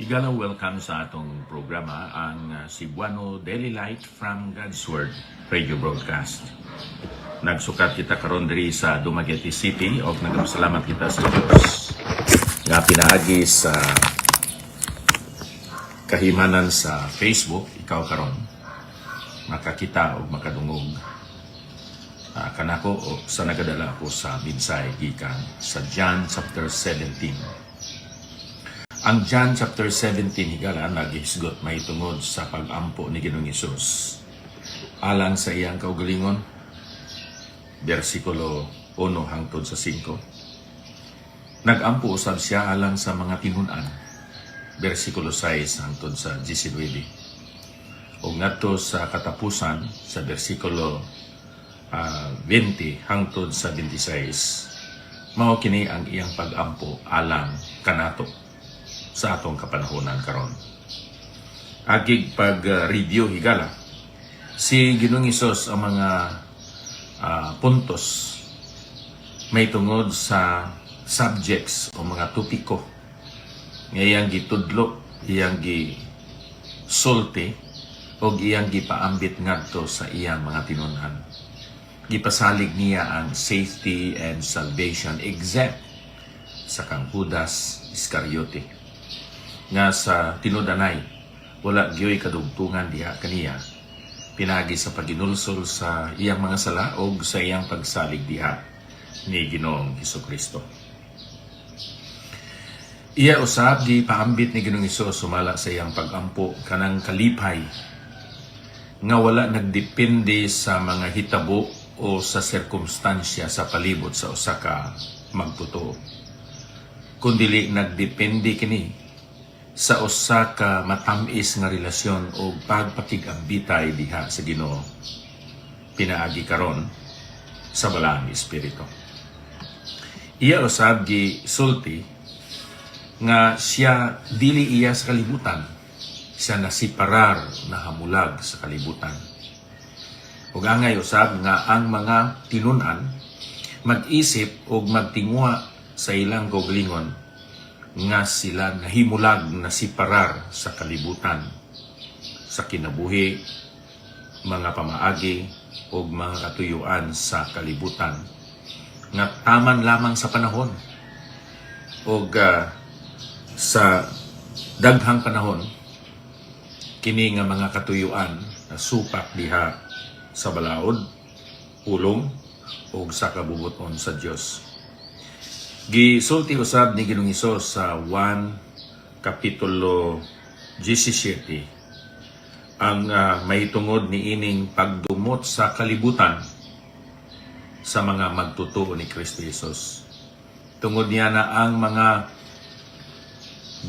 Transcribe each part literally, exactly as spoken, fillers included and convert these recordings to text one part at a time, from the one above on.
Higala, welcome sa atong programa, ang, ah, Cebuano Daily Light from God's Word Radio Broadcast. Nagsukat kita karon diri sa Dumaguete City, og nagapasalamat kita sa Dios nga pinaagi sa kahimanan sa Facebook, ikaw karon makakita og makadungog, ah, kanako o sa nagadala ako sa mensahe gikan sa John chapter seventeen. Ang John chapter seventeen, higala, naghisgot mahitungod sa pag-ampo ni Ginoong Hesus alang sa iyang kaugalingon, bersikulo uno hangtod sa singko. Nag-ampo usab sia alang sa mga tinun-an, bersikulo sais hangtod sa diecinuebe. Ug ngadto sa katapusan, sa bersikulo, ah, twenty hangtod sa twenty-six, mao kini ang iyang pag-ampo alang kanato sa atong kapanahonan karon. Agig pag-review, higala, si Ginoong Hesus ang mga, ah, puntos mahitungod sa subjects o mga topiko nga iyang gitudlo, iyang gisulti, ug iyang gipaambit ngadto sa iyang mga tinun-an. Gipasalig niya ang safety and salvation except sa kang Judas Iscariote, nga sa tinud-anay wala gyoy kadugtungan diha kaniya, pinagi sa paghinulsol sa iyang mga sala ug sa iyang pagsalig diha ni Ginoong Jesu-Cristo. Iya usab gipaambit ni Ginoong Hesus sumala sa iyang pag-ampo kanang kalipay nga wala nagdepende sa mga hitabo o sa sirkumstansya sa palibot sa usa ka magtutuo, kundili nagdepende kini sa usa ka matam-is nga relasyon o pagpakig-ambitay diha sa Ginoo, pinaagi karon sa Balaang Espiritu. Iya usab gisulti nga sia dili iya sa kalibutan, sia nasiparar, nahamulag sa kalibutan. Ug angay usab nga ang mga tinun-an mag-isip ug magtinguha sa ilang kaugalingon nga sila nahimulag, nasiparar sa kalibutan, sa kinabuhi, mga pamaagi, ug mga katuyuan sa kalibutan nga taman lamang sa panahon, ug, ah, sa daghang panahon, kini nga mga katuyuan nasupak diha sa balaod, pulong, ug sa kabubot-on sa Dios. Gisulti usab ni Ginoong Hesus sa Juan Kapitulo diyesisiyete ang, ah, mahitungod niining pagdumot sa kalibutan sa mga magtutuo ni Kristo Jesus. Tungod niya na ang mga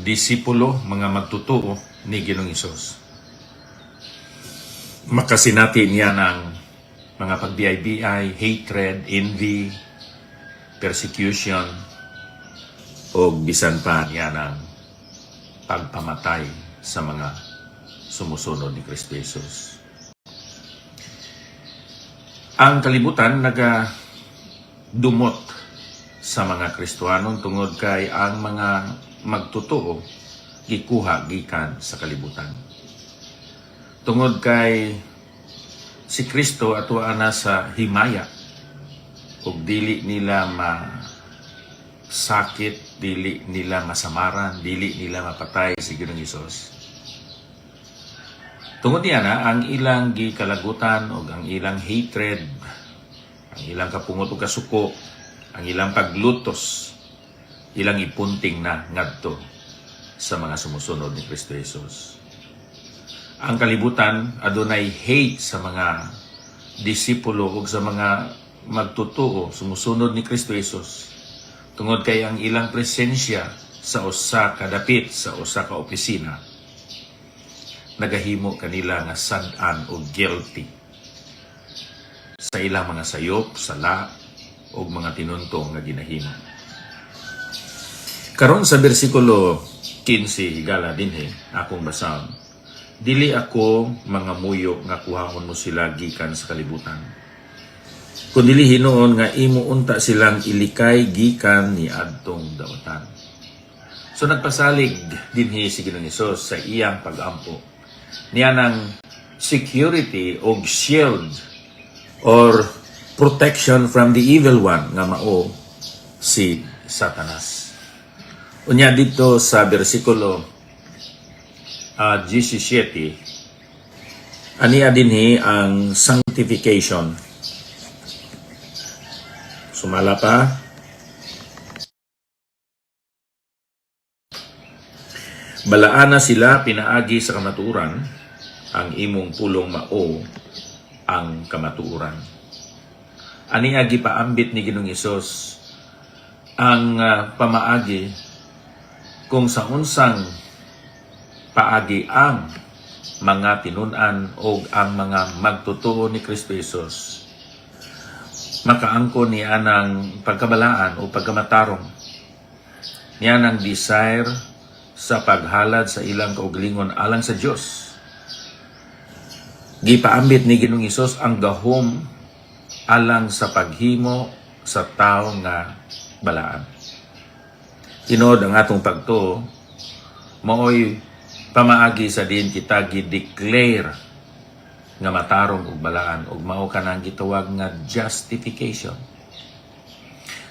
disipulo, mga magtutuo ni Ginoong Hesus, makasinati niya ng mga pagbiay-biay, hatred, envy, persecution, o bisan pa niya ng pagpamatay sa mga sumusunod ni Kristo Jesus. Ang kalibutan nagadumot sa mga Kristiyanon tungod kay ang mga magtutuo gikuha gikan sa kalibutan. Tungod kay si Kristo atua na sa himaya, ug dili nila masakit, dili nila masamaran, dili nila mapatay si Ginoong Hesus. Tungod niya na, ang ilang gikalagutan ug ang ilang hatred, ang ilang kapungot ug kasuko, ang ilang paglutos, ilang ipunting na ngadto sa mga sumusunod ni Kristo Jesus. Ang kalibutan adunay hate sa mga disipulo ug sa mga magtutuo, sumusunod ni Kristo Jesus, tungod kay ang ilang presensya sa usa ka dapit, sa usa ka opisina, nagahimo kanila nga sad-an o guilty sa ilang mga sayop, sala, ug mga tinunto nga ginahimo. Karon sa bersikulo quince, higala dinhi, akong basahon, "Dili ako mangamuyo nga kuhaon mo sila gikan sa kalibutan, kun dili hinuon nga imo unta silang ilikay gikan niadtong daotan." So nagpasalig dinhi si Ginoong Hesus sa iyang pag-ampo niya ng security o shield or protection from the evil one nga mao si Satanas. Unya dito sa bersikulo, ah, diyesisiyete, ania dinhi ang sanctification. Sumala pa. Balaana sila pinaagi sa kamatuoran, ang imong pulong mao ang kamatuoran. Ania gipaambit ni Ginoong Hesus ang, ah, pamaagi kung sa unsang paagi ang mga tinun-an o ang mga magtutuo ni Kristo Jesus makaangkon ni anang pagkabalaan o pagkamatarong niya nang desire sa paghalad sa ilang kaugalingon alang sa Dios. Gipaambit ni Ginoong Hesus ang gahom alang sa paghimo sa tawo nga balaan. Tinuod ang atong pagtuo maoy pamaagi sa diin kita gi-declare nga matarong ug balaan, ug mao kana ang gitawag nga justification.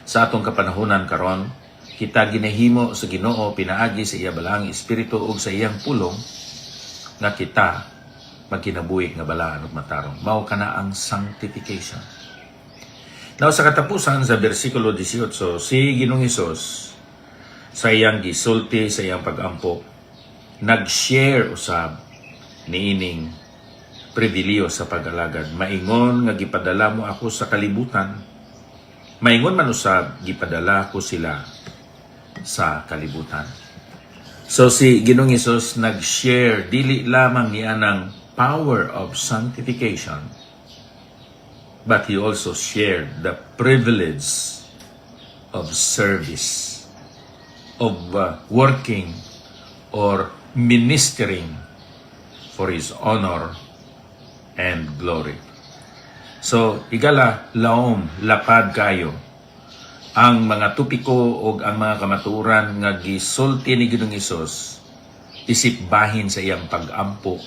Sa atong kapanahunan karon, kita ginahimo sa Ginoo pinaagi sa iya balaang Espiritu ug sa iyang pulong nga kita magkinabuhi nga balaan ug matarong. Mao kana ang sanctification. Now, sa katapusan sa bersikulo dieciocho, si Ginoong Hesus sa iyang gisulti sa iyang pag-ampo, nag-share usab niining pribilihiyo sa pag-alagad. Maingon nga gipadala mo ako sa kalibutan, maingon man usab gipadala ko sila sa kalibutan. So si Ginoong Hesus nag-share dili lamang niya ng power of sanctification, but he also shared the privilege of service, of, uh, working or ministering for his honor and glory. So, higala, laom, lapad kayo ang mga topiko ug ang mga kamatuoran nga gisulti ni Ginoong Hesus isip bahin sa iyang pag-ampo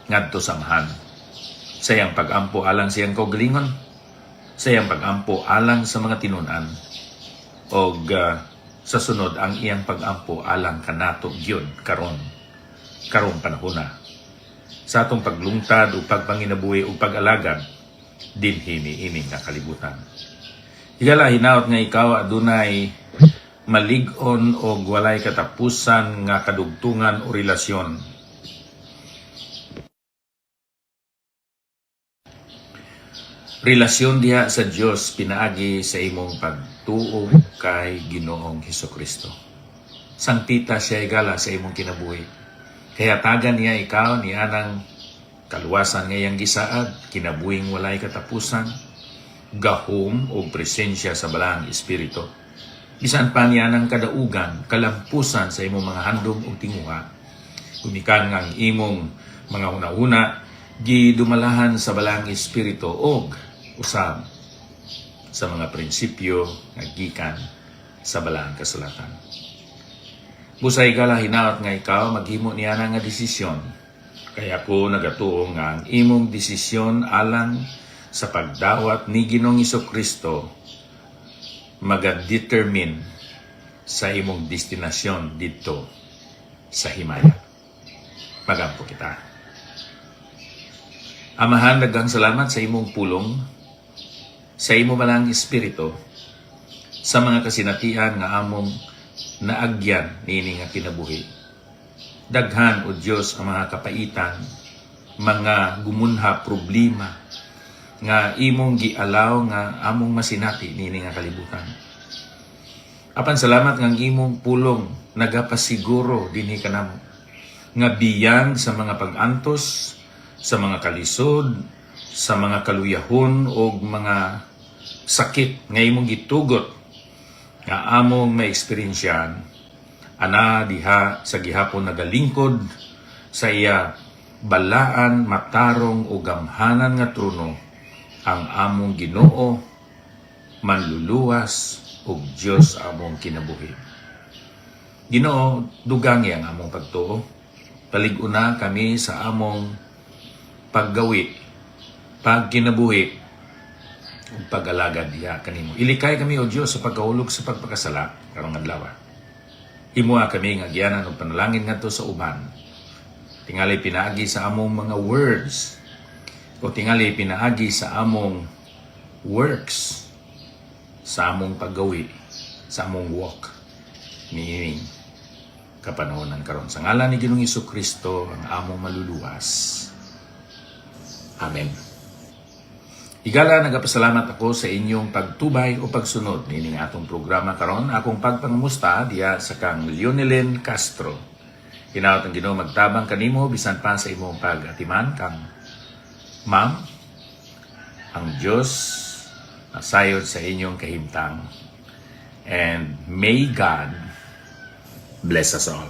ngadto sa Amahan, sa iyang pag-ampo alang sa iyang kaugalingon, sa iyang pag-ampo alang sa mga tinun-an, ug, ah, sa sunod ang iyang pag-ampo alang kanato gyud karon, karong panahona, sa atong paglungtad ug pagpanginabuhi ug pag-alagad dinhi niini nga kalibutan. Higala, hinaut nga ikaw adunay malig-on ug walay katapusan nga kadugtungan o relasyon. Relasyon diha sa Dios pinaagi sa imong pagtuo kay Ginoong Hesukristo. Sangpita siya higala sa imong kinabuhi. Kay hatagan niya ikaw ni anang kaluwasan nga iyang gisaad, kinabuhing walay katapusan, gahom ug presensya sa Balaang Espiritu. Bisan pa niya nang kadaugan, kalampusan sa imong mga handom ug tinguha, gumikan nga ang imong mga hunahuna gidumalahan sa Balaang Espiritu og usab sa mga prinsipyo nga gikan sa Balaang Kasulatan. Busa higala, hinaut nga ikaw maghimo niana nga desisyon, kay ako nagatuo nga ang imong desisyon alang sa pagdawat ni Ginoong Jesu-Cristo magadetermine sa imong destinasyon didto sa himaya. Magampo kita. Amahan, daghang salamat sa imong pulong, sa imo Balaang Espiritu, sa mga kasinatian nga among naagyan niini nga kinabuhi. Daghan, O Dios, ang mga kapaitan, mga gumunha, problema nga imong gialaw nga among masinati niini nga kalibutan. Apan salamat nga ang imong pulong nagapasiguro dinhi kanamo nga biyag sa mga pag-antos, sa mga kalisod, sa mga kaluyahon, ug mga sakit nga imong gitugot nga among maeksperiensyahan, ana diha sa gihapon nagalingkod sa iya balaan, matarong, ug gamhanan nga trono ang among Ginoo, Manluluwas, ug Dios among kinabuhi. Ginoo, dugangi ang among pagtuo. Palig-una kami sa among paggawi, pagkinabuhi, ug pag-alagad diha kanimo. Ilikay kami, O Dios, sa pagkahulog sa pagpakasala karong adlaw. Himoa kami nga agianan og panalangin ngadto sa uban, tingali pinaagi sa among mga words, o tingali pinaagi sa among works, sa among paggawi, sa among walk niining kapanahonan karon. Sa ngalan ni Ginoong Jesu-Cristo, ang among Maluluwas. Amen. Higala, nagapasalamat ako sa inyong pagtubay o pagsunod nining atong programa karon. Akong pagpangamusta diya sa kang Leonelyn Castro. Hinaut ang Ginoo magtabang kanimo bisan pa sa imong pag-atiman kang ma'am. Ang Dios masayod sa inyong kahimtang. And may God bless us all.